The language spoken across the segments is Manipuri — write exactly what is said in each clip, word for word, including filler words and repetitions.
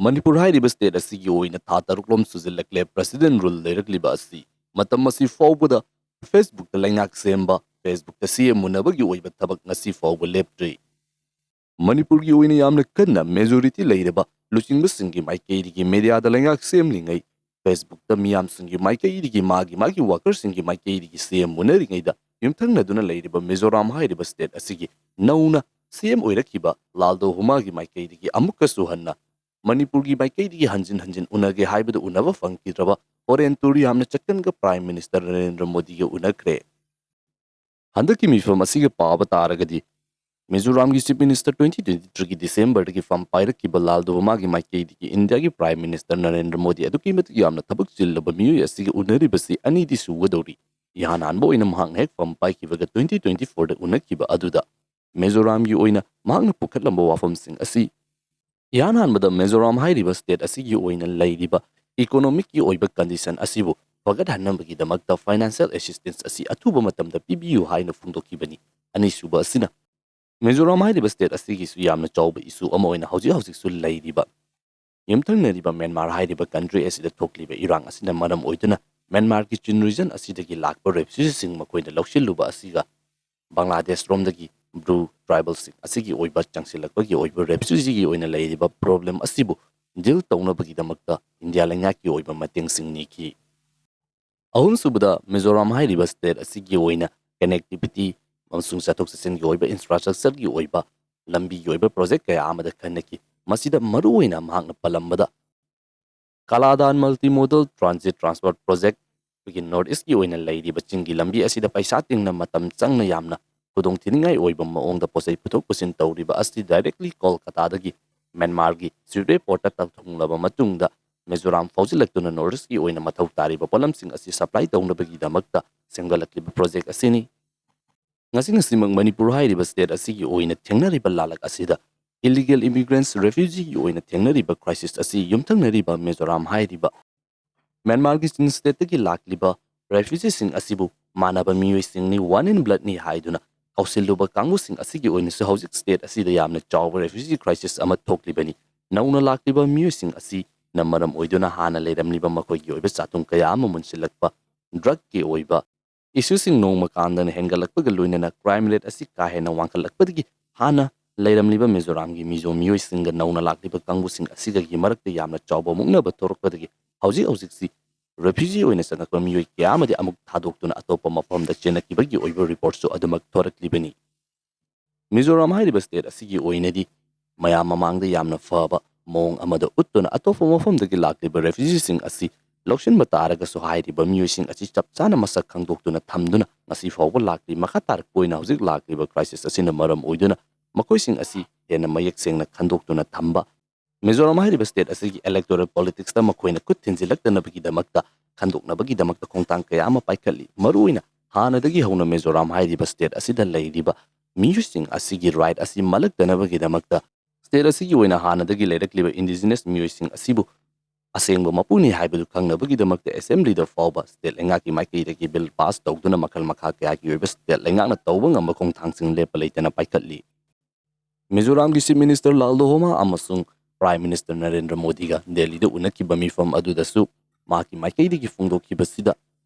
ꯃꯅꯤꯄꯨꯔ ꯍꯥꯏꯔꯤꯕ state ꯑꯁꯤꯒꯤ ꯑꯣꯏꯅ ꯊꯥ ꯇꯔꯨꯛꯂꯣꯝ ꯁꯨꯖꯤꯜꯂꯛꯂꯦ president rule ꯂꯩꯔꯛꯂꯤꯕ ꯑꯁꯤ꯫ ꯃꯇꯝ ꯑꯁꯤ ꯐꯥꯎꯕꯗ Facebookꯇ ꯂꯩꯉꯥꯛ ꯁꯦꯝꯕ, Facebookꯇ C M ꯎꯅꯕꯒꯤ ꯑꯣꯏꯕ ꯊꯕꯛ ꯉꯁꯤ ꯐꯥꯎꯕ ꯂꯦꯞꯇ꯭ꯔꯤ꯫ ꯃꯅꯤꯄꯨꯔꯒꯤ ꯑꯣꯏꯅ ꯌꯥꯝꯅ ꯀꯟꯅ majority ꯂꯩꯔꯕ ꯂꯨꯆꯤꯡꯕꯁꯤꯡꯒꯤ ꯃꯥꯏꯀꯩꯗꯒꯤ mediaꯗ ꯂꯩꯉꯥꯛ ꯁꯦꯝꯂꯤꯉꯩ, Facebookꯇ ꯃꯤꯌꯥꯝꯁꯤꯡꯒꯤ ꯃꯥꯏꯀꯩꯗꯒꯤ ꯃꯥꯒꯤ ꯃꯥꯒꯤ workerꯁꯤꯡꯒꯤ ꯃꯥꯏꯀꯩꯗꯒꯤ C M ꯎꯅꯔꯤꯉꯩꯗ ꯌꯨꯝꯊꯪꯅꯗꯨꯅ ꯂꯩꯔꯤꯕ ꯃꯤꯖꯣꯔꯥꯝ ꯍꯥꯏꯔꯤꯕ state ꯑꯁꯤꯒꯤ ꯅꯧꯅ C M ꯑꯣꯏꯔꯛꯈꯤꯕ ꯂꯥꯜꯗꯣ ꯍꯨꯃꯥꯒꯤ ꯃꯥꯏꯀꯩꯗꯒꯤ ꯑꯃꯨꯛꯀꯁꯨ ꯍꯟꯅ ꯃꯅꯤꯄꯨꯔꯒꯤ ꯃꯥꯏꯀꯩꯗꯒꯤ ꯍꯟꯖꯤꯟ ꯍꯟꯖꯤꯟ ꯎꯅꯒꯦ ꯍꯥꯏꯕꯗꯨ ꯎꯅꯕ ꯐꯪꯈꯤꯗ꯭ꯔꯕ foreign tour ꯌꯥꯝꯅ ꯆꯠꯀꯟꯒ Prime Minister ꯅꯔꯦꯟꯗ꯭ꯔ ꯃꯣꯗꯤꯒ ꯎꯅꯈ꯭ꯔꯦ꯫ ꯍꯟꯗꯛꯀꯤ ꯃꯤꯐꯝ ꯑꯁꯤꯒ ꯄꯥꯕ ꯇꯥꯔꯒꯗꯤ, ꯃꯤꯖꯣꯔꯥꯝꯒꯤ Chief Minister twenty twenty-threeꯒꯤ Decemberꯗꯒꯤ ꯐꯝ ꯄꯥꯏꯔꯛꯈꯤꯕ ꯂꯥꯜꯗꯣ ꯍꯨꯃꯥꯒꯤ ꯃꯥꯏꯀꯩꯗꯒꯤ ꯏꯟꯗꯤꯌꯥꯒꯤ Prime Minister ꯅꯔꯦꯟꯗ꯭ꯔ ꯃꯣꯗꯤ ꯑꯗꯨꯛꯀꯤ ꯃꯇꯤꯛ ꯌꯥꯝꯅ ꯊꯕꯛ ꯆꯤꯜꯂꯕ ꯃꯤꯑꯣꯏ ꯑꯁꯤꯒ ꯎꯅꯔꯤꯕꯁꯤ ꯑꯅꯤꯗꯤ ꯁꯨꯒꯗꯧꯔꯤ꯫ ꯏꯍꯥꯟ ꯍꯥꯟꯕ ꯑꯣꯏꯅ ꯃꯍꯥꯛꯅ ꯍꯦꯛ ꯐꯝ ꯄꯥꯏꯈꯤꯕꯒ twenty twenty-fourꯗ ꯎꯅꯈꯤꯕ ꯑꯗꯨꯗ ꯃꯤꯖꯣꯔꯥꯝꯒꯤ ꯑꯣꯏꯅ ꯃꯍꯥꯛꯅ ꯄꯨꯈꯠꯂꯝꯕ ꯋꯥꯐꯝꯁꯤꯡ ꯑꯁꯤ ꯏꯍꯥꯟ ꯍꯥꯟꯕꯗ ꯃꯤꯖꯣꯔꯥꯝ ꯍꯥꯏꯔꯤꯕ state ꯑꯁꯤꯒꯤ ꯑꯣꯏꯅ ꯂꯩꯔꯤꯕ economicꯀꯤ ꯑꯣꯏꯕ condition ꯑꯁꯤꯕꯨ ꯐꯒꯠꯍꯟꯅꯕꯒꯤꯗꯃꯛꯇ financial assistance ꯑꯁꯤ ꯑꯊꯨꯕ ꯃꯇꯝꯗ ꯄꯤꯕꯤꯌꯨ ꯍꯥꯏꯅ ꯐꯣꯡꯗꯣꯛꯈꯤꯕꯅꯤ꯫ ꯑꯅꯤꯁꯨꯕ ꯑꯁꯤꯅ ꯃꯤꯖꯣꯔꯥꯝ ꯍꯥꯏꯔꯤꯕ state ꯑꯁꯤꯒꯤꯁꯨ ꯌꯥꯝꯅ ꯆꯥꯎꯕ issue ꯑꯃ ꯑꯣꯏꯅ ꯍꯧꯖꯤꯛ ꯍꯧꯖꯤꯛꯁꯨ ꯂꯩꯔꯤꯕ ꯌꯨꯝꯊꯪꯅꯔꯤꯕ ꯃ꯭ꯌꯥꯟꯃꯥꯔ ꯍꯥꯏꯔꯤꯕ country ꯑꯁꯤꯗ ꯊꯣꯛꯂꯤꯕ ꯏꯔꯥꯡ ꯑꯁꯤꯅ ꯃꯔꯝ ꯑꯣꯏꯗꯨꯅ ꯃ꯭ꯌꯥꯟꯃꯥꯔꯒꯤ Chin region ꯑꯁꯤꯗꯒꯤ ꯂꯥꯛꯄ refugeeꯁꯤꯡ ꯃꯈꯣꯏꯅ ꯂꯧꯁꯤꯜꯂꯨꯕ ꯑꯁꯤꯒ ꯕꯪꯒ꯭ꯂꯥꯗꯦꯁ ꯔꯣꯝꯗꯒꯤ Bru tribalꯁꯤꯡ ꯑꯁꯤꯒꯤ ꯑꯣꯏꯕ ꯆꯪꯁꯤꯜꯂꯛꯄꯒꯤ ꯑꯣꯏꯕ refugeeꯒꯤ ꯑꯣꯏꯅ ꯂꯩꯔꯤꯕ problem ꯑꯁꯤꯕꯨ deal ꯇꯧꯅꯕꯒꯤꯗꯃꯛꯇ ꯏꯟꯗꯤꯌꯥ ꯂꯩꯉꯥꯛꯀꯤ ꯑꯣꯏꯕ ꯃꯇꯦꯡꯁꯤꯡ ꯅꯤꯈꯤ꯫ ꯑꯍꯨꯝꯁꯨꯕꯗ, ꯃꯤꯖꯣꯔꯥꯝ ꯍꯥꯏꯔꯤꯕ state ꯑꯁꯤꯒꯤ ꯑꯣꯏꯅ connectivity ꯑꯃꯁꯨꯡ ꯆꯠꯊꯣꯛ ꯆꯠꯁꯤꯟꯒꯤ ꯑꯣꯏꯕ infrastructureꯒꯤ ꯑꯣꯏꯕ ꯂꯝꯕꯤꯒꯤ ꯑꯣꯏꯕ project ꯀꯌꯥ ꯑꯃꯗ ꯈꯟꯅꯈꯤ꯫ ꯃꯁꯤꯗ ꯃꯔꯨꯑꯣꯏꯅ ꯃꯍꯥꯛꯅ ꯄꯜꯂꯝꯕꯗ ꯀꯥꯂꯥꯗꯥꯟ multimodal transit transport project, ꯑꯩꯈꯣꯏꯒꯤ North Eastꯀꯤ ꯑꯣꯏꯅ ꯂꯩꯔꯤꯕ ꯆꯤꯡꯒꯤ ꯂꯝꯕꯤ ꯑꯁꯤꯗ ꯄꯩꯁꯥ ꯇꯤꯡꯅ ꯃꯇꯝ ꯆꯪꯅ ꯌꯥꯝꯅ ꯈꯨꯗꯣꯡꯊꯤꯅꯤꯡꯉꯥꯏ ꯑꯣꯏꯕ ꯃꯑꯣꯡꯗ ꯄꯣꯠꯆꯩ ꯄꯨꯊꯣꯛ ꯄꯨꯁꯤꯟ ꯇꯧꯔꯤꯕ ꯑꯁꯤ directly ꯀꯣꯜꯀꯇꯥꯗꯒꯤ ꯃ꯭ꯌꯥꯟꯃꯥꯔꯒꯤ ꯁꯨꯏꯔꯦ portꯇ ꯊꯨꯡꯂꯕ ꯃꯇꯨꯡꯗ ꯃꯤꯖꯣꯔꯥꯝ ꯐꯥꯎꯖꯤꯜꯂꯛꯇꯨꯅ North Eastꯀꯤ ꯑꯣꯏꯅ ꯃꯊꯧ ꯇꯥꯔꯤꯕ ꯄꯣꯠꯂꯝꯁꯤꯡ ꯑꯁꯤ supply ꯇꯧꯅꯕꯒꯤꯗꯃꯛꯇ ꯁꯦꯝꯒꯠꯂꯛꯂꯤꯕ project ꯑꯁꯤꯅꯤ꯫ ꯉꯁꯤ ꯉꯁꯤꯃꯛ ꯃꯅꯤꯄꯨꯔ ꯍꯥꯏꯔꯤꯕ state ꯑꯁꯤꯒꯤ ꯑꯣꯏꯅ ꯊꯦꯡꯅꯔꯤꯕ ꯂꯥꯂꯛ ꯑꯁꯤꯗ illegal immigrants, refugeeꯒꯤ ꯑꯣꯏꯅ ꯊꯦꯡꯅꯔꯤꯕ crisis ꯑꯁꯤ ꯌꯨꯝꯊꯪꯅꯔꯤꯕ ꯃꯤꯖꯣꯔꯥꯝ ꯍꯥꯏꯔꯤꯕ ꯃ꯭ꯌꯥꯟꯃꯥꯔꯒꯤ Chin stateꯇꯒꯤ ꯂꯥꯛꯂꯤꯕ refugeeꯁꯤꯡ ꯑꯁꯤꯕꯨ ꯃꯥꯟꯅꯕ ꯃꯤꯑꯣꯏꯁꯤꯡꯅꯤ, one in bloodꯅꯤ ꯍꯥꯏꯗꯨꯅ ꯀꯧꯁꯤꯜꯂꯨꯕ ꯀꯥꯡꯕꯨꯁꯤꯡ ꯑꯁꯤꯒꯤ ꯑꯣꯏꯅꯁꯨ ꯍꯧꯖꯤꯛ state ꯑꯁꯤꯗ ꯌꯥꯝꯅ ꯆꯥꯎꯕ refugee crisis ꯑꯃ ꯊꯣꯛꯂꯤꯕꯅꯤ꯫ ꯅꯧꯅ ꯂꯥꯛꯂꯤꯕ ꯃꯤꯑꯣꯏꯁꯤꯡ ꯑꯁꯤꯅ ꯃꯔꯝ ꯑꯣꯏꯗꯨꯅ ꯍꯥꯟꯅ ꯂꯩꯔꯝꯂꯤꯕ ꯃꯈꯣꯏꯒꯤ ꯑꯣꯏꯕ ꯆꯥꯊꯨꯡ ꯀꯌꯥ ꯑꯃ ꯃꯨꯟꯁꯤꯜꯂꯛꯄ, ꯗ꯭ꯔꯒꯀꯤ ꯑꯣꯏꯕ ꯏꯁꯨꯁꯤꯡ ꯅꯣꯡꯃ ꯀꯥꯟꯗꯅ ꯍꯦꯟꯒꯠꯂꯛꯄꯒ ꯂꯣꯏꯅꯅ ꯀ꯭ꯔꯥꯏꯝ ꯔꯦꯠ ꯑꯁꯤ ꯀꯥ ꯍꯦꯟꯅ ꯋꯥꯡꯈꯠꯂꯛꯄꯗꯒꯤ ꯍꯥꯟꯅ ꯂꯩꯔꯝꯂꯤꯕ ꯃꯤꯖꯣꯔꯥꯝꯒꯤ ꯃꯤꯖꯣ ꯃꯤꯑꯣꯏꯁꯤꯡꯒ ꯅꯧꯅ ꯂꯥꯛꯂꯤꯕ ꯀꯥꯡꯕꯨꯁꯤꯡ ꯑꯁꯤꯒꯒꯤ ꯃꯔꯛꯇ ꯌꯥꯝꯅ ꯆꯥꯎꯕ ꯃꯨꯛꯅꯕ ꯊꯣꯔꯛꯄꯗꯒꯤ ꯍꯧꯖꯤꯛ ꯍꯧꯖꯤꯛꯁꯤ ꯔꯦꯐ꯭ꯌꯨꯖꯤ ꯑꯣꯏꯅ ꯆꯪꯂꯛꯄ ꯃꯤꯑꯣꯏ ꯀꯌꯥ ꯑꯃꯗꯤ ꯑꯃꯨꯛ ꯊꯥꯗꯣꯛꯇꯨꯅ ꯑꯇꯣꯞꯄ ꯃꯐꯝꯗ ꯆꯦꯟꯅꯈꯤꯕꯒꯤ ꯑꯣꯏꯕ ꯔꯤꯄꯣꯔꯠꯁꯨ ꯑꯗꯨꯃꯛ ꯊꯣꯔꯛꯂꯤꯕꯅꯤ꯫ ꯃꯤꯖꯣꯔꯥꯝ ꯍꯥꯏꯔꯤꯕ ꯁ꯭ꯇꯦꯠ ꯑꯁꯤꯒꯤ ꯑꯣꯏꯅꯗꯤ ꯃꯌꯥꯝ ꯃꯃꯥꯡꯗ ꯌꯥꯝꯅ ꯐꯕ ꯃꯑꯣꯡ ꯑꯃꯗ ꯎꯠꯇꯨꯅ ꯑꯇꯣꯞꯄ ꯃꯐꯝꯗꯒꯤ ꯂꯥꯛꯂꯤꯕ ꯔꯦꯐ꯭ꯌꯨꯖꯤꯁꯤꯡ ꯑꯁꯤ ꯂꯧꯁꯤꯟꯕ ꯇꯥꯔꯒꯁꯨ ꯍꯥꯏꯔꯤꯕ ꯃꯤꯑꯣꯏꯁꯤꯡ ꯑꯁꯤ ꯆꯞ ꯆꯥꯅ ꯃꯁꯛ ꯈꯪꯗꯣꯛꯇꯨꯅ ꯊꯝꯗꯨꯅ ꯉꯁꯤ ꯐꯥꯎꯕ ꯂꯥꯛꯂꯤ꯫ ꯃꯈꯥ ꯇꯥꯔꯛꯄ ꯑꯣꯏꯅ ꯍꯧꯖꯤꯛ ꯂꯥꯛꯂꯤꯕ ꯀ꯭ꯔꯥꯏꯁꯤꯁ ꯑꯁꯤꯅ ꯃꯔꯝ ꯑꯣꯏꯗꯨꯅ ꯃꯈꯣꯏꯁꯤꯡ ꯑꯁꯤ ꯍꯦꯟꯅ ꯃꯌꯦꯛ ꯁꯦꯡꯅ ꯈꯟꯗꯣꯛꯇꯨꯅ ꯊꯝꯕ, ꯃꯤꯖꯣꯔꯥꯝ ꯍꯥꯏꯔꯤꯕ ꯁ꯭ꯇꯦꯠ ꯑꯁꯤꯒꯤ ꯏꯂꯦꯛꯇꯣꯔꯦꯜ ꯄꯣꯂꯤꯇꯤꯛꯁꯇ ꯃꯈꯣꯏꯅ ꯈꯨꯠ ꯊꯤꯟꯖꯤꯜꯂꯛꯇꯅꯕꯒꯤꯗꯃꯛꯇ, ꯈꯟꯗꯣꯛꯅꯕꯒꯤꯗꯃꯛꯇ ꯈꯣꯡꯊꯥꯡ ꯀꯌꯥ ꯑꯃ ꯄꯥꯏꯈꯠꯂꯤ꯫ ꯃꯔꯨꯑꯣꯏꯅ ꯍꯥꯟꯅꯗꯒꯤ ꯍꯧꯅ ꯃꯤꯖꯣꯔꯥꯝ ꯍꯥꯏꯔꯤꯕ ꯁ꯭ꯇꯦꯠ ꯑꯁꯤꯗ ꯂꯩꯔꯤꯕ ꯃꯤꯑꯣꯏꯁꯤꯡ ꯑꯁꯤꯒꯤ ꯔꯥꯏꯠ ꯑꯁꯤ ꯃꯜꯂꯛꯇꯅꯕꯒꯤꯗꯃꯛꯇ, ꯁ꯭ꯇꯦꯠ ꯑꯁꯤꯒꯤ ꯑꯣꯏꯅ ꯍꯥꯟꯅꯗꯒꯤ ꯂꯩꯔꯛꯂꯤꯕ ꯏꯟꯗꯤꯖꯤꯅꯁ ꯃꯤꯑꯣꯏꯁꯤꯡ ꯑꯁꯤꯕꯨ ꯑꯁꯦꯡꯕ ꯃꯄꯨꯅꯤ ꯍꯥꯏꯕꯗꯨ ꯈꯪꯅꯕꯒꯤꯗꯃꯛꯇ ꯑꯦꯁꯦꯝꯕ꯭ꯂꯤꯗ ꯐꯥꯎꯕ ꯁ꯭ꯇꯦꯠ ꯂꯩꯉꯥꯛꯀꯤ ꯃꯥꯏꯀꯩꯗꯒꯤ ꯕꯤꯜ ꯄꯥꯁ ꯇꯧꯗꯨꯅ ꯃꯈꯜ ꯃꯈꯥ ꯀꯌꯥꯒꯤ ꯑꯣꯏꯕ ꯁ꯭ꯇꯦꯠ ꯂꯩꯉꯥꯛꯅ ꯇꯧꯕ ꯉꯝꯕ ꯈꯣꯡꯊꯥꯡꯁꯤꯡ ꯂꯦꯞꯄ ꯂꯩꯇꯅ ꯄꯥꯏꯈꯠꯂꯤ꯫ ꯃꯤꯖꯣꯔꯥꯝꯒꯤ ꯆꯤꯐ ꯃꯤꯅꯤꯁꯇꯔ ꯂꯥꯜ ꯗꯣꯍꯣꯃꯥ ꯑꯃꯁꯨꯡ ꯄ꯭ꯔꯥꯏꯝ ꯃꯤꯅꯤꯁꯇꯔ ꯅꯔꯦꯟꯗ꯭ꯔ ꯃꯣꯗꯤꯒ ꯗꯦꯜꯂꯤꯗ ꯎꯅꯈꯤꯕ ꯃꯤꯐꯝ ꯑꯗꯨꯗꯁꯨ ꯃꯍꯥꯛꯀꯤ ꯃꯥꯏꯀꯩꯗꯒꯤ ꯐꯣꯡꯗꯣꯛꯈꯤꯕꯁꯤꯗ,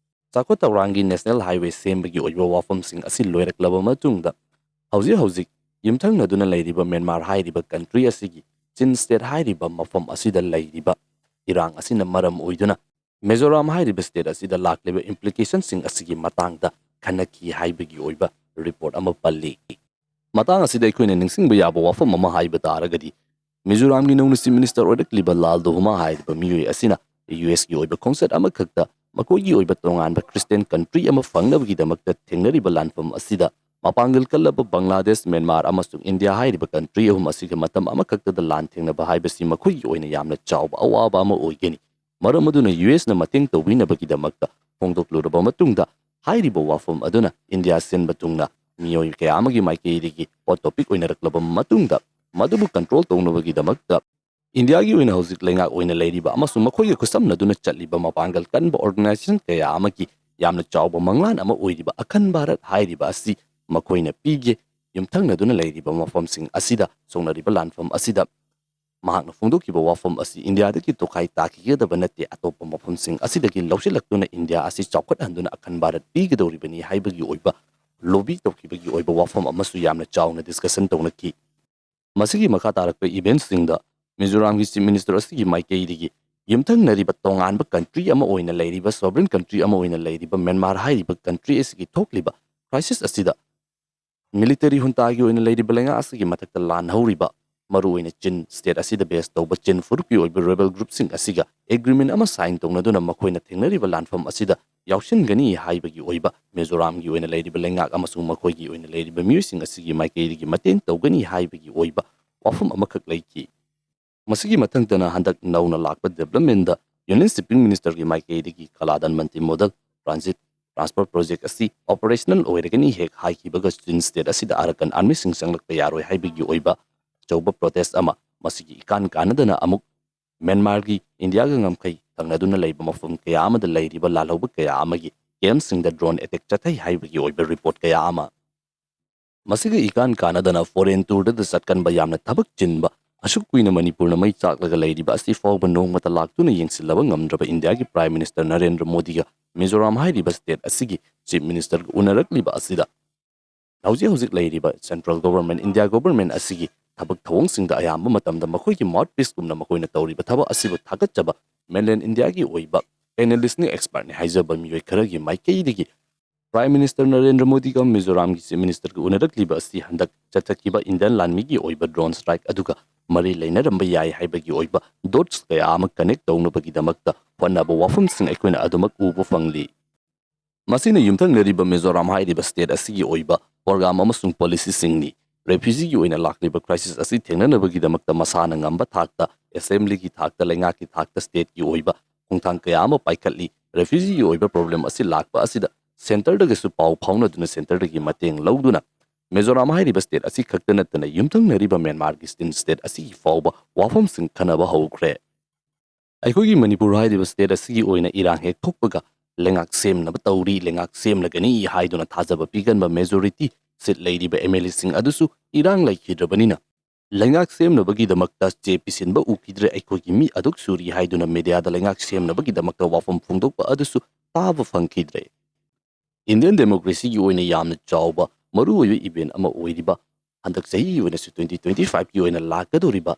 ꯆꯥꯎꯈꯠ ꯊꯧꯔꯥꯡꯒꯤ ꯅꯦꯁꯅꯦꯜ ꯍꯥꯏꯋꯦ ꯁꯦꯝꯕꯒꯤ ꯑꯣꯏꯕ ꯋꯥꯐꯝꯁꯤꯡ ꯑꯁꯤ ꯂꯣꯏꯔꯛꯂꯕ ꯃꯇꯨꯡꯗ, ꯍꯧꯖꯤꯛ ꯍꯧꯖꯤꯛ ꯌꯨꯝꯊꯪꯅꯗꯨꯅ ꯂꯩꯔꯤꯕ ꯃ꯭ꯌꯥꯟꯃꯥꯔ ꯍꯥꯏꯔꯤꯕ ꯀꯟꯇ꯭ꯔꯤ ꯑꯁꯤꯒꯤ ꯆꯤꯟ ꯁ꯭ꯇꯦꯠ ꯍꯥꯏꯔꯤꯕ ꯃꯐꯝ ꯑꯁꯤꯗ ꯂꯩꯔꯤꯕ ꯏꯔꯥꯡ ꯑꯁꯤꯅ ꯃꯔꯝ ꯑꯣꯏꯗꯨꯅ ꯃꯤꯖꯣꯔꯥꯝ ꯍꯥꯏꯔꯤꯕ ꯁ꯭ꯇꯦꯠ ꯑꯁꯤꯗ ꯂꯥꯛꯂꯤꯕ ꯏꯝꯄ꯭ꯂꯤꯀꯦꯁꯟꯁꯤꯡ ꯑꯁꯤꯒꯤ ꯃꯇꯥꯡꯗ ꯈꯟꯅꯈꯤ ꯍꯥꯏꯕꯒꯤ ꯑꯣꯏꯕ ꯔꯤꯄꯣꯔꯠ ꯑꯃ ꯄꯜꯂꯤ꯫ ꯃꯇꯥꯡ ꯑꯁꯤꯗ ꯑꯩꯈꯣꯏꯅ ꯅꯤꯡꯁꯤꯡꯕ ꯌꯥꯕ ꯋꯥꯐꯝ ꯑꯃ ꯍꯥꯏꯕ ꯇꯥꯔꯒꯗꯤ, ꯃꯤꯖꯣꯔꯥꯝꯒꯤ ꯅꯧꯅ ꯆꯤꯐ ꯃꯤꯅꯤꯁꯇꯔ ꯑꯣꯏꯔꯛꯂꯤꯕ ꯂꯥꯜ ꯗꯣꯍꯣꯃꯥ ꯍꯥꯏꯔꯤꯕ ꯃꯤꯑꯣꯏ ꯑꯁꯤꯅ ꯌꯨ ꯑꯦꯁꯀꯤ ꯑꯣꯏꯕ ꯈꯣꯡꯆꯠ ꯑꯃꯈꯛꯇ ꯃꯈꯣꯏꯒꯤ ꯑꯣꯏꯕ ꯇꯣꯉꯥꯟꯕ ꯈ꯭ꯔꯤꯁꯇꯤꯌꯟ ꯀꯟꯇ꯭ꯔꯤ ꯑꯃ ꯐꯪꯅꯕꯒꯤꯗꯃꯛꯇ ꯊꯦꯡꯅꯔꯤꯕ ꯂꯥꯟꯐꯝ ꯑꯁꯤꯗ, ꯃꯄꯥꯡꯒꯜ ꯀꯜꯂꯕ ꯕꯪꯒ꯭ꯂꯥꯗꯦꯁ, ꯃ꯭ꯌꯥꯟꯃꯥꯔ ꯑꯃꯁꯨꯡ ꯏꯟꯗꯤꯌꯥ ꯍꯥꯏꯔꯤꯕ ꯀꯟꯇ꯭ꯔꯤ ꯑꯍꯨꯝ ꯑꯁꯤꯒ ꯃꯇꯝ ꯑꯃꯈꯛꯇꯗ ꯂꯥꯟ ꯊꯦꯡꯅꯕ ꯍꯥꯏꯕꯁꯤ ꯃꯈꯣꯏꯒꯤ ꯑꯣꯏꯅ ꯌꯥꯝꯅ ꯆꯥꯎꯕ ꯑꯋꯥꯕ ꯑꯃ ꯑꯣꯏꯒꯅꯤ꯫ ꯃꯔꯝ ꯑꯗꯨꯅ ꯌꯨ ꯑꯦꯁꯅ ꯃꯇꯦꯡ ꯇꯧꯕꯤꯅꯕꯒꯤꯗꯃꯛꯇ ꯐꯣꯡꯗꯣꯛꯂꯨꯔꯕ ꯃꯇꯨꯡꯗ, ꯍꯥꯏꯔꯤꯕ ꯋꯥꯐꯝ ꯑꯗꯨꯅ ꯏꯟꯗꯤꯌꯥ ꯁꯤꯟꯕ ꯊꯨꯡꯅ ꯃꯤꯑꯣꯏ ꯀꯌꯥ ꯑꯃꯒꯤ ꯃꯥꯏꯀꯩꯗꯒꯤ ꯍꯣꯠ ꯇꯣꯄꯤꯛ ꯑꯣꯏꯅꯔꯛꯂꯕ ꯃꯇꯨꯡꯗ, ꯃꯗꯨꯕꯨ ꯀꯟꯇ꯭ꯔꯣꯜ ꯇꯧꯅꯕꯒꯤꯗꯃꯛꯇ ꯏꯟꯗꯤꯌꯥꯒꯤ ꯑꯣꯏꯅ ꯍꯧꯖꯤꯛ ꯂꯩꯉꯥꯛ ꯑꯣꯏꯅ ꯂꯩꯔꯤꯕ ꯑꯃꯁꯨꯡ ꯃꯈꯣꯏꯒ ꯈꯨꯠꯁꯝꯅꯗꯨꯅ ꯆꯠꯂꯤꯕ ꯃꯄꯥꯡꯒꯜ ꯀꯟꯕ ꯑꯣꯔꯒꯅꯥꯏꯖꯦꯁꯟ ꯀꯌꯥ ꯑꯃꯒꯤ ꯌꯥꯝꯅ ꯆꯥꯎꯕ ꯃꯪꯂꯥꯟ ꯑꯃ ꯑꯣꯏꯔꯤꯕ ꯑꯈꯟ ꯚꯥꯔꯠ ꯍꯥꯏꯔꯤꯕ ꯑꯁꯤ ꯃꯈꯣꯏꯅ ꯄꯤꯒꯦ꯫ ꯌꯨꯝꯊꯪꯅꯗꯨꯅ ꯂꯩꯔꯤꯕ ꯃꯐꯝꯁꯤꯡ ꯑꯁꯤꯗ ꯁꯣꯛꯅꯔꯤꯕ ꯂꯥꯟꯐꯝ ꯑꯁꯤꯗ ꯃꯍꯥꯛꯅ ꯐꯣꯡꯗꯣꯛꯈꯤꯕ ꯋꯥꯐꯝ ꯑꯁꯤ ꯏꯟꯗꯤꯌꯥꯗꯒꯤ ꯇꯣꯈꯥꯏ ꯇꯥꯈꯤꯒꯗꯕ ꯅꯠꯇꯦ, ꯑꯇꯣꯞꯄ ꯃꯐꯝꯁꯤꯡ ꯑꯁꯤꯗꯒꯤ ꯂꯧꯁꯤꯜꯂꯛꯇꯨꯅ ꯏꯟꯗꯤꯌꯥ ꯑꯁꯤ ꯆꯥꯎꯈꯠꯍꯟꯗꯨꯅ ꯑꯈꯟ ꯚꯥꯔꯠ ꯄꯤꯒꯗꯧꯔꯤꯕꯅꯤ ꯍꯥꯏꯕꯒꯤ ꯑꯣꯏꯕ ꯂꯣꯕꯤ ꯇꯧꯈꯤꯕꯒꯤ ꯑꯣꯏꯕ ꯋꯥꯐꯝ ꯑꯃꯁꯨ ꯌꯥꯝꯅ ꯆꯥꯎꯅ ꯗꯤꯁꯀꯁꯟ ꯇꯧꯅꯈꯤ꯫ ꯃꯁꯤꯒꯤ ꯃꯈꯥ ꯇꯥꯔꯛꯄ ꯏꯚꯦꯟꯠꯁꯤꯡꯗ ꯃꯤꯖꯣꯔꯥꯝꯒꯤ ꯆꯤꯐ ꯃꯤꯅꯤꯁꯇꯔ ꯑꯁꯤꯒꯤ ꯃꯥꯏꯀꯩꯗꯒꯤ ꯌꯨꯝꯊꯪꯅꯔꯤꯕ ꯇꯣꯉꯥꯟꯕ ꯀꯟꯇ꯭ꯔꯤ ꯑꯃ ꯑꯣꯏꯅ ꯂꯩꯔꯤꯕ, ꯁꯣꯚꯔꯦꯟ ꯀꯟꯇ꯭ꯔꯤ ꯑꯃ ꯑꯣꯏꯅ ꯂꯩꯔꯤꯕ ꯃ꯭ꯌꯥꯟꯃꯥꯔ ꯍꯥꯏꯔꯤꯕ ꯀꯟꯇ꯭ꯔꯤ ꯑꯁꯤꯒꯤ ꯊꯣꯛꯂꯤꯕ ꯀ꯭ꯔꯥꯏꯁꯤꯁ ꯑꯁꯤꯗ ꯃꯤꯂꯤꯇꯔꯤ ꯍꯨꯟꯇꯥꯒꯤ ꯑꯣꯏꯅ ꯂꯩꯔꯤꯕ ꯂꯩꯉꯥꯛ ꯑꯁꯤꯒꯤ ꯃꯊꯛꯇ ꯂꯥꯟꯍꯧꯔꯤꯕ, ꯃꯔꯨꯑꯣꯏꯅ ꯆꯤꯟ ꯁ꯭ꯇꯦꯠ ꯑꯁꯤꯗ ꯕꯦꯁ ꯇꯧꯕ ꯆꯤꯟ ꯐꯨꯔꯨꯞꯀꯤ ꯑꯣꯏꯕ ꯔꯦꯕꯦꯜ ꯒ꯭ꯔꯨꯞꯁꯤꯡ ꯑꯁꯤꯒ ꯑꯦꯒ꯭ꯔꯤꯃꯦꯟ ꯑꯃ ꯁꯥꯏꯟ ꯇꯧꯅꯗꯨꯅ ꯃꯈꯣꯏꯅ ꯊꯦꯡꯅꯔꯤꯕ ꯂꯥꯟꯐꯝ ꯑꯁꯤꯗ ꯌꯥꯎꯁꯤꯟꯒꯅꯤ ꯍꯥꯏꯕꯒꯤ ꯑꯣꯏꯕ ꯃꯤꯖꯣꯔꯥꯝꯒꯤ ꯑꯣꯏꯅ ꯂꯩꯔꯤꯕ ꯂꯩꯉꯥꯛ ꯑꯃꯁꯨꯡ ꯃꯈꯣꯏꯒꯤ ꯑꯣꯏꯅ ꯂꯩꯔꯤꯕ ꯃꯤꯑꯣꯏꯁꯤꯡ ꯑꯁꯤꯒꯤ ꯃꯥꯏꯀꯩꯗꯒꯤ ꯃꯇꯦꯡ ꯇꯧꯒꯅꯤ ꯍꯥꯏꯕꯒꯤ ꯑꯣꯏꯕ ꯋꯥꯐꯝ ꯑꯃꯈꯛ ꯂꯩꯈꯤ꯫ ꯃꯁꯤꯒꯤ ꯃꯊꯪꯗꯅ ꯍꯟꯗꯛ ꯅꯧꯅ ꯂꯥꯛꯄ ꯗꯤꯕꯦꯂꯞꯃꯦꯟꯗ ꯌꯨꯅꯤꯌꯟ ꯁꯤꯞꯄꯤꯡ ꯃꯤꯅꯤꯁꯇꯔꯒꯤ ꯃꯥꯏꯀꯩꯗꯒꯤ ꯀꯂꯥꯗꯥꯟ ꯃꯟꯇꯤ ꯃꯣꯗꯜ ꯇ꯭ꯔꯥꯟꯖꯤꯠ ꯇ꯭ꯔꯥꯟꯁꯄꯣꯔꯠ ꯄ꯭ꯔꯣꯖꯦꯛ ꯑꯁꯤ ꯑꯣꯄꯔꯦꯁꯅꯦꯜ ꯑꯣꯏꯔꯒꯅꯤ ꯍꯦꯛ ꯍꯥꯏꯈꯤꯕꯒ ꯆꯤꯟ ꯁ꯭ꯇꯦꯠ ꯑꯁꯤꯗ ꯑꯔꯀꯥꯟ ꯑꯥꯔꯃꯤꯁꯤꯡ ꯆꯪꯂꯛꯄ ꯌꯥꯔꯣꯏ ꯍꯥꯏꯕꯒꯤ ꯑꯣꯏꯕ ꯑꯆꯧꯕ ꯄ꯭ꯔꯣꯇꯦꯁ ꯑꯃ ꯃꯁꯤꯒꯤ ꯏꯀꯥꯟ ꯀꯥꯟꯅꯗꯅ ꯑꯃꯨꯛ ꯃ꯭ꯌꯥꯟꯃꯥꯔꯒꯤ ꯏꯟꯗꯤꯌꯥꯒ ꯉꯝꯈꯩ ꯊꯪꯅꯗꯨꯅ ꯂꯩꯕ ꯃꯐꯝ ꯀꯌꯥ ꯑꯃꯗ ꯂꯩꯔꯤꯕ ꯂꯥꯜꯍꯧꯕ ꯀꯌꯥ ꯑꯃꯒꯤ ꯀꯦꯝꯞꯁꯤꯡꯗ ꯗ꯭ꯔꯣꯟ ꯑꯦꯇꯦꯛ ꯆꯠꯊꯩ ꯍꯥꯏꯕꯒꯤ ꯑꯣꯏꯕ ꯔꯤꯄꯣꯔꯠ ꯀꯌꯥ ꯑꯃ ꯃꯁꯤꯒ ꯏꯀꯥꯟ ꯀꯥꯟꯅꯗꯅ ꯐꯣꯔꯦꯟ ꯇꯨꯔꯗ ꯆꯠꯀꯟꯕ ꯌꯥꯝꯅ ꯊꯕꯛ ꯆꯤꯟꯕ, ꯑꯁꯨꯛ ꯀꯨꯏꯅ ꯃꯅꯤꯄꯨꯔꯅ ꯃꯩ ꯆꯥꯛꯂꯒ ꯂꯩꯔꯤꯕ ꯑꯁꯤ ꯐꯥꯎꯕ ꯅꯣꯡꯃꯇ ꯂꯥꯛꯇꯨꯅ ꯌꯦꯡꯁꯤꯜꯂꯕ ꯉꯝꯗ꯭ꯔꯕ ꯏꯟꯗꯤꯌꯥꯒꯤ ꯄ꯭ꯔꯥꯏꯝ ꯃꯤꯅꯤꯁꯇꯔ ꯅꯔꯦꯟꯗ꯭ꯔ ꯃꯣꯗꯤꯒ ꯃꯤꯖꯣꯔꯥꯝ ꯍꯥꯏꯔꯤꯕ ꯁ꯭ꯇꯦꯠ ꯑꯁꯤꯒꯤ ꯆꯤꯐ ꯃꯤꯅꯤꯁꯇꯔꯒ ꯎꯅꯔꯛꯂꯤꯕ ꯑꯁꯤꯗ ꯍꯧꯖꯤꯛ ꯍꯧꯖꯤꯛ ꯂꯩꯔꯤꯕ ꯁꯦꯟꯇ꯭ꯔꯦꯜ ꯒꯣꯚꯔꯟꯃꯦꯟꯠ, ꯏꯟꯗꯤꯌꯥ ꯒꯣꯚꯔꯟꯃꯦꯟꯠ ꯑꯁꯤꯒꯤ ꯊꯕꯛ ꯊꯧꯑꯣꯡꯁꯤꯡꯗ ꯑꯌꯥꯝꯕ ꯃꯇꯝꯗ ꯃꯈꯣꯏꯒꯤ ꯃꯥꯎꯠ ꯄꯤꯁꯀꯨꯝꯅ ꯃꯈꯣꯏꯅ ꯇꯧꯔꯤꯕ ꯊꯕꯛ ꯑꯁꯤꯕꯨ ꯊꯥꯒꯠꯆꯕ ꯃꯦꯟꯂꯦꯟ ꯏꯟꯗꯤꯌꯥꯒꯤ ꯑꯣꯏꯕ ꯑꯦꯅꯥꯂꯤꯁ꯭ꯠꯅꯤ, ꯑꯦꯛꯁꯄꯔꯠꯅꯤ ꯍꯥꯏꯖꯕ ꯃꯤꯑꯣꯏ ꯈꯔꯒꯤ ꯃꯥꯏꯀꯩꯗꯒꯤ ꯄ꯭ꯔꯥꯏꯝ ꯃꯤꯅꯤꯁꯇꯔ ꯅꯔꯦꯟꯗ꯭ꯔ ꯃꯣꯗꯤꯒ ꯃꯤꯖꯣꯔꯥꯝꯒꯤ ꯆꯤꯐ ꯃꯤꯅꯤꯁꯇꯔꯒ ꯎꯅꯔꯛꯂꯤꯕ ꯑꯁꯤ ꯍꯟꯗꯛ ꯆꯠꯊꯈꯤꯕ ꯏꯟꯗꯤꯌꯟ ꯂꯥꯟꯃꯤꯒꯤ ꯑꯣꯏꯕ ꯗ꯭ꯔꯣꯟ ꯁ꯭ꯇ꯭ꯔꯥꯏꯛ ꯑꯗꯨꯒ ꯃꯔꯤ ꯂꯩꯅꯔꯝꯕ ꯌꯥꯏ ꯍꯥꯏꯕꯒꯤ ꯑꯣꯏꯕ ꯗꯣꯠꯁ ꯀꯌꯥ ꯑꯃ ꯀꯅꯦꯛ ꯇꯧꯅꯕꯒꯤꯗꯃꯛꯇ ꯍꯣꯠꯅꯕ ꯋꯥꯐꯝꯁꯤꯡ ꯑꯩꯈꯣꯏꯅ ꯑꯗꯨꯃꯛ ꯎꯕ ꯐꯪꯂꯤ꯫ ꯃꯁꯤꯅ ꯌꯨꯝꯊꯪꯅꯔꯤꯕ ꯃꯤꯖꯣꯔꯥꯝ ꯍꯥꯏꯔꯤꯕ ꯁ꯭ꯇꯦꯠ ꯑꯁꯤꯒꯤ ꯑꯣꯏꯕ ꯄ꯭ꯔꯣꯒ꯭ꯔꯥꯝ ꯑꯃꯁꯨꯡ ꯄꯣꯂꯤꯁꯤꯁꯤꯡꯅꯤ꯫ ꯔꯦꯐ꯭ꯌꯨꯖꯤꯒꯤ ꯑꯣꯏꯅ ꯂꯥꯛꯂꯤꯕ ꯀ꯭ꯔꯥꯏꯁꯤꯁ ꯑꯁꯤ ꯊꯦꯡꯅꯅꯕꯒꯤꯗꯃꯛꯇ ꯃꯁꯥꯅ ꯉꯝꯕ ꯊꯥꯛꯇ, ꯑꯦꯁꯦꯝꯕ꯭ꯂꯤꯒꯤ ꯊꯥꯛꯇ, ꯂꯩꯉꯥꯛꯀꯤ ꯊꯥꯛꯇ ꯁ꯭ꯇꯦꯠꯀꯤ ꯑꯣꯏꯕ ꯈꯣꯡꯊꯥꯡ ꯀꯌꯥ ꯑꯃ ꯄꯥꯏꯈꯠꯂꯤ꯫ ꯔꯦꯐ꯭ꯌꯨꯖꯤꯒꯤ ꯑꯣꯏꯕ ꯄ꯭ꯔꯣꯕ꯭ꯂꯦꯝ ꯑꯁꯤ ꯂꯥꯛꯄ ꯑꯁꯤꯗ ꯁꯦꯟꯇꯔꯗꯒꯤꯁꯨ ꯄꯥꯎ ꯐꯥꯎꯅꯗꯨꯅ ꯁꯦꯟꯇꯔꯗꯒꯤ ꯃꯇꯦꯡ ꯂꯧꯗꯨꯅ ꯃꯤꯖꯣꯔꯥꯝ ꯍꯥꯏꯔꯤꯕ ꯁ꯭ꯇꯦꯠ ꯑꯁꯤ ꯈꯛꯇ ꯅꯠꯇꯅ ꯌꯨꯝꯊꯪꯅꯔꯤꯕ ꯃ꯭ꯌꯥꯟꯃꯥꯔꯒꯤ ꯆꯤꯟ ꯁ꯭ꯇꯦꯠ ꯑꯁꯤꯒꯤ ꯐꯥꯎꯕ ꯋꯥꯐꯝꯁꯤꯡ ꯈꯟꯅꯕ ꯍꯧꯈ꯭ꯔꯦ꯫ ꯑꯩꯈꯣꯏꯒꯤ ꯃꯅꯤꯄꯨꯔ ꯍꯥꯏꯔꯤꯕ ꯁ꯭ꯇꯦꯠ ꯑꯁꯤꯒꯤ ꯑꯣꯏꯅ ꯏꯔꯥꯡ ꯍꯦꯛ ꯊꯣꯛꯄꯒ ꯂꯩꯉꯥꯛ ꯁꯦꯝꯅꯕ ꯇꯧꯔꯤ, ꯂꯩꯉꯥꯛ ꯁꯦꯝꯂꯒꯅꯤ ꯍꯥꯏꯗꯨꯅ ꯊꯥꯖꯕ ꯄꯤꯒꯟꯕ ꯃꯦꯖꯣꯔꯤꯇꯤ ꯁꯤꯠ ꯂꯩꯔꯤꯕ ꯑꯦꯝ ꯑꯦꯜ ꯑꯦꯁꯤꯡ ꯑꯗꯨꯁꯨ ꯏꯔꯥꯡ ꯂꯩꯈꯤꯗ꯭ꯔꯕꯅꯤꯅ ꯂꯩꯉꯥꯛ ꯁꯦꯝꯅꯕꯒꯤꯗꯃꯛꯇ ꯆꯦ ꯄꯤꯁꯤꯟꯕ ꯎꯈꯤꯗ꯭ꯔꯦ, ꯑꯩꯈꯣꯏꯒꯤ ꯃꯤ ꯑꯗꯨꯛ ꯁꯨꯔꯤ ꯍꯥꯏꯗꯨꯅ ꯃꯦꯗꯤꯌꯥꯗ ꯂꯩꯉꯥꯛ ꯁꯦꯝꯅꯕꯒꯤꯗꯃꯛꯇ ꯋꯥꯐꯝ ꯐꯣꯡꯗꯣꯛꯄ ꯑꯗꯨꯁꯨ ꯇꯥꯕ ꯐꯪꯈꯤꯗ꯭ꯔꯦ꯫ ꯏꯟꯗꯤꯌꯟ ꯗꯦꯃꯣꯀ꯭ꯔꯦꯁꯤꯒꯤ ꯑꯣꯏꯅ ꯌꯥꯝꯅ ꯆꯥꯎꯕ ꯃꯔꯨꯑꯣꯏꯕ ꯏꯚꯦꯟ ꯑꯃ ꯑꯣꯏꯔꯤꯕ ꯍꯟꯗꯛ ꯆꯍꯤꯒꯤ ꯑꯣꯏꯅꯁꯨ twenty twenty five ꯀꯤ ꯑꯣꯏꯅ ꯂꯥꯛꯀꯗꯧꯔꯤꯕ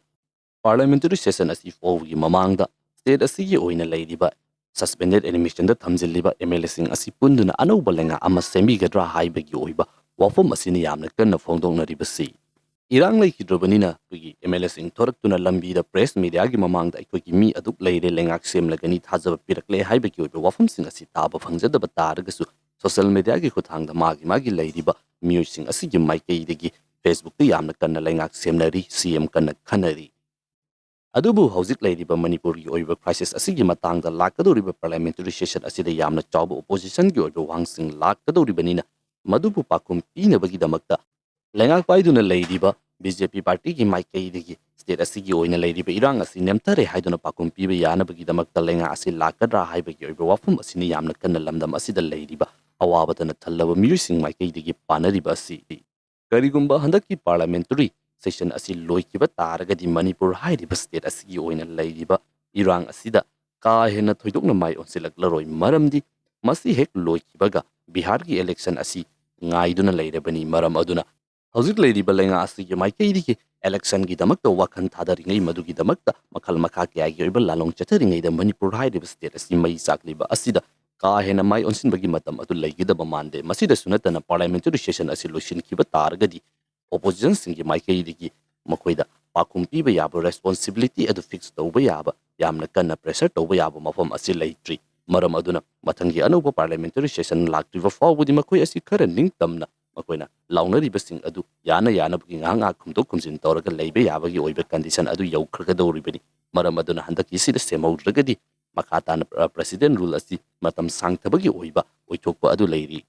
ꯄꯥꯔꯂꯤꯌꯥꯃꯦꯟꯇꯔꯤ ꯁꯦꯁꯟ ꯑꯁꯤ ꯐꯥꯎꯕꯒꯤ ꯃꯃꯥꯡꯗ ꯁ꯭ꯇꯦꯠ ꯑꯁꯤꯒꯤ ꯑꯣꯏꯅ ꯂꯩꯔꯤꯕ ꯁꯁꯄꯦꯟꯗꯦꯗ ꯑꯦꯅꯤꯃꯦꯁꯟꯗ ꯊꯝꯖꯤꯜꯂꯤꯕ MLAꯁꯤꯡ ꯑꯁꯤ ꯄꯨꯟꯗꯨꯅ ꯑꯅꯧꯕ ꯂꯩꯉꯥꯛ ꯑꯃ ꯁꯦꯝꯕꯤꯒꯗ꯭ꯔꯥ ꯍꯥꯏꯕꯒꯤ ꯑꯣꯏꯕ ꯋꯥꯐꯝ ꯑꯁꯤꯅ ꯌꯥꯝꯅ ꯀꯟꯅ ꯐꯣꯡꯗꯣꯛꯅꯔꯤꯕꯁꯤ꯫ ꯏꯔꯥꯡ ꯂꯩꯈꯤꯗ꯭ꯔꯕꯅꯤꯅ ꯑꯩꯈꯣꯏꯒꯤ MLAꯁꯤꯡ ꯊꯣꯔꯛꯇꯨꯅ ꯂꯝꯕꯤꯗ ꯄ꯭ꯔꯦꯁ ꯃꯦꯗꯤꯌꯥꯒꯤ ꯃꯃꯥꯡꯗ ꯑꯩꯈꯣꯏꯒꯤ ꯃꯤ ꯑꯗꯨꯛ ꯂꯩꯔꯦ, ꯂꯩꯉꯥꯛ ꯁꯦꯝꯂꯒꯅꯤ, ꯊꯥꯖꯕ ꯄꯤꯔꯛꯂꯦ ꯍꯥꯏꯕꯒꯤ ꯑꯣꯏꯕ ꯋꯥꯐꯝꯁꯤꯡ ꯑꯁꯤ ꯇꯥꯕ ꯐꯪꯖꯗꯕ ꯇꯥꯔꯒꯁꯨ, ꯁꯣꯁꯤꯌꯦꯜ ꯃꯦꯗꯤꯌꯥꯒꯤ ꯈꯨꯠꯊꯥꯡꯗ ꯃꯥꯒꯤ ꯃꯥꯒꯤ ꯂꯩꯔꯤꯕ ꯃꯤꯑꯣꯏꯁꯤꯡ ꯑꯁꯤꯒꯤ ꯃꯥꯏꯀꯩꯗꯒꯤ Facebookꯇ ꯌꯥꯝꯅ ꯀꯟꯅ ꯂꯩꯉꯥꯛ ꯁꯦꯝꯅꯔꯤ, CM ꯀꯟꯅ ꯈꯟꯅꯔꯤ꯫ ꯑꯗꯨꯕꯨ ꯍꯧꯖꯤꯛ ꯂꯩꯔꯤꯕ ꯃꯅꯤꯄꯨꯔꯒꯤ ꯑꯣꯏꯕ crisis ꯑꯁꯤꯒꯤ ꯃꯇꯥꯡꯗ ꯂꯥꯛꯀꯗꯧꯔꯤꯕ ꯄꯥꯔꯂꯤꯌꯥꯃꯦꯟꯇꯔꯤ ꯁꯦꯁꯟ ꯑꯁꯤꯗ ꯌꯥꯝꯅ ꯆꯥꯎꯕ ꯑꯣꯄꯣꯖꯤꯁꯟꯒꯤ ꯑꯣꯏꯕ ꯋꯥꯍꯪꯁꯤꯡ ꯂꯥꯛꯀꯗꯧꯔꯤꯕꯅꯤꯅ, ꯃꯗꯨꯕꯨ ꯄꯥꯈꯨꯝ ꯄꯤꯅꯕꯒꯤꯗꯃꯛꯇ ꯂꯩꯉꯥꯛ ꯄꯥꯏꯗꯨꯅ ꯂꯩꯔꯤꯕ BJP ꯄꯥꯔꯇꯤꯒꯤ ꯃꯥꯏꯀꯩꯗꯒꯤ ꯁ꯭ꯇꯦꯠ ꯑꯁꯤꯒꯤ ꯑꯣꯏꯅ ꯂꯩꯔꯤꯕ ꯏꯔꯥꯡ ꯑꯁꯤ ꯅꯦꯝꯊꯔꯦ ꯍꯥꯏꯗꯨꯅ ꯄꯥꯈꯨꯝ ꯄꯤꯕ ꯌꯥꯅꯕꯒꯤꯗꯃꯛꯇ ꯂꯩꯉꯥꯛ ꯑꯁꯤ ꯂꯥꯛꯀꯗ꯭ꯔꯥ ꯍꯥꯏꯕꯒꯤ ꯑꯣꯏꯕ ꯋꯥꯐꯝ ꯑꯁꯤꯅ ꯌꯥꯝꯅ ꯀꯟꯅ ꯂꯝꯗꯝ ꯑꯁꯤꯗ ꯂꯩꯔꯤꯕ ꯑꯋꯥꯕꯇꯅ ꯊꯜꯂꯕ ꯃꯤꯑꯣꯏꯁꯤꯡ ꯃꯥꯏꯀꯩꯗꯒꯤ ꯄꯥꯅꯔꯤꯕ ꯑꯁꯤ꯫ ꯀꯔꯤꯒꯨꯝꯕ ꯍꯟꯗꯛꯀꯤ ꯄꯥꯔꯂꯤꯌꯥꯃꯦꯟꯇꯔꯤ ꯁꯦꯁꯟ ꯑꯁꯤ ꯂꯣꯏꯈꯤꯕ ꯇꯥꯔꯒꯗꯤ ꯃꯅꯤꯄꯨꯔ ꯍꯥꯏꯔꯤꯕ ꯁ꯭ꯇꯦꯠ ꯑꯁꯤꯒꯤ ꯑꯣꯏꯅ ꯂꯩꯔꯤꯕ ꯏꯔꯥꯡ ꯑꯁꯤꯗ ꯀꯥ ꯍꯦꯟꯅ ꯊꯣꯏꯗꯣꯛꯅ ꯃꯥꯏ ꯑꯣꯟꯁꯤꯜꯂꯛꯂꯔꯣꯏ꯫ ꯃꯔꯝꯗꯤ ꯃꯁꯤ ꯍꯦꯛ ꯂꯣꯏꯈꯤꯕꯒ ꯕꯤꯍꯥꯔꯒꯤ ꯏꯂꯦꯛꯁꯟ ꯑꯁꯤ ꯉꯥꯏꯗꯨꯅ ꯂꯩꯔꯕꯅꯤ꯫ ꯃꯔꯝ ꯑꯗꯨꯅ ꯍꯧꯖꯤꯛ ꯂꯩꯔꯤꯕ ꯂꯩꯉꯥꯛ ꯑꯁꯤꯒꯤ ꯃꯥꯏꯀꯩꯗꯒꯤ ꯏꯂꯦꯛꯁꯟꯒꯤꯗꯃꯛꯇ ꯋꯥꯈꯜ ꯊꯥꯗꯔꯤꯉꯩ, ꯃꯗꯨꯒꯤꯗꯃꯛꯇ ꯃꯈꯜ ꯃꯈꯥ ꯀꯌꯥꯒꯤ ꯑꯣꯏꯕ ꯂꯥꯂꯣꯡ ꯆꯠꯊꯔꯤꯉꯩꯗ ꯃꯅꯤꯄꯨꯔ ꯍꯥꯏꯔꯤꯕ ꯁ꯭ꯇꯦꯠ ꯑꯁꯤ ꯃꯩ ꯆꯥꯛꯂꯤꯕ ꯑꯁꯤꯗ ꯀꯥ ꯍꯦꯟꯅ ꯃꯥꯏ ꯑꯣꯟꯁꯤꯟꯕꯒꯤ ꯃꯇꯝ ꯑꯗꯨ ꯂꯩꯒꯗꯕ ꯃꯥꯟꯗꯦ꯫ ꯃꯁꯤꯗꯁꯨ ꯅꯠꯇꯅ ꯄꯥꯔꯂꯤꯌꯥꯃꯦꯟꯇꯔꯤ ꯁꯦꯁꯟ ꯑꯁꯤ ꯂꯣꯏꯁꯤꯟꯈꯤꯕ ꯇꯥꯔꯒꯗꯤ ꯑꯣꯄꯣꯖꯤꯁꯟꯁꯤꯡꯒꯤ ꯃꯥꯏꯀꯩꯗꯒꯤ ꯃꯈꯣꯏꯗ ꯄꯥꯎꯈꯨꯝ ꯄꯤꯕ ꯌꯥꯕ, ꯔꯦꯁꯄꯣꯟꯁꯤꯕꯤꯂꯤꯇꯤ ꯑꯗꯨ ꯐꯤꯛꯁ ꯇꯧꯕ ꯌꯥꯕ, ꯌꯥꯝꯅ ꯀꯟꯅ ꯄ꯭ꯔꯦꯁꯔ ꯇꯧꯕ ꯌꯥꯕ ꯃꯐꯝ ꯑꯁꯤ ꯂꯩꯇ꯭ꯔꯤ꯫ ꯃꯔꯝ ꯑꯗꯨꯅ ꯃꯊꯪꯒꯤ ꯑꯅꯧꯕ ꯄꯥꯔꯂꯤꯌꯥꯃꯦꯟꯇꯔꯤ ꯁꯦꯁꯟ ꯂꯥꯛꯇ꯭ꯔꯤꯕ ꯐꯥꯎꯕꯗꯤ ꯃꯈꯣꯏ ꯑꯁꯤ ꯈꯔ ꯅꯤꯡꯇꯝꯅ ꯃꯈꯣꯏꯅ ꯂꯥꯎꯅꯔꯤꯕꯁꯤꯡ ꯑꯗꯨ ꯌꯥꯅ ꯌꯥꯅꯕꯒꯤ ꯉꯥꯏꯍꯥꯛ ꯉꯥꯏꯍꯥꯛ ꯈꯨꯝꯗꯣꯛ ꯈꯨꯝꯖꯤꯟ ꯇꯧꯔꯒ ꯂꯩꯕ ꯌꯥꯕꯒꯤ ꯑꯣꯏꯕ ꯀꯟꯗꯤꯁꯟ ꯑꯗꯨ ꯌꯧꯈ꯭ꯔꯒꯗꯧꯔꯤꯕꯅꯤ꯫ ꯃꯔꯝ ꯑꯗꯨꯅ ꯍꯟꯗꯛꯀꯤꯁꯤꯗ ꯁꯦꯝꯍꯧꯗ꯭ꯔꯒꯗꯤ ꯃꯈꯥ ꯇꯥꯅ ꯄ꯭ꯔ-, ꯄ꯭ꯔꯦꯁꯤꯗꯦꯟ ꯔꯨꯜ ꯑꯁꯤ ꯃꯇꯝ ꯁꯥꯡꯊꯕꯒꯤ ꯑꯣꯏꯕ ꯑꯣꯏꯊꯣꯛꯄ ꯑꯗꯨ ꯂꯩꯔꯤ꯫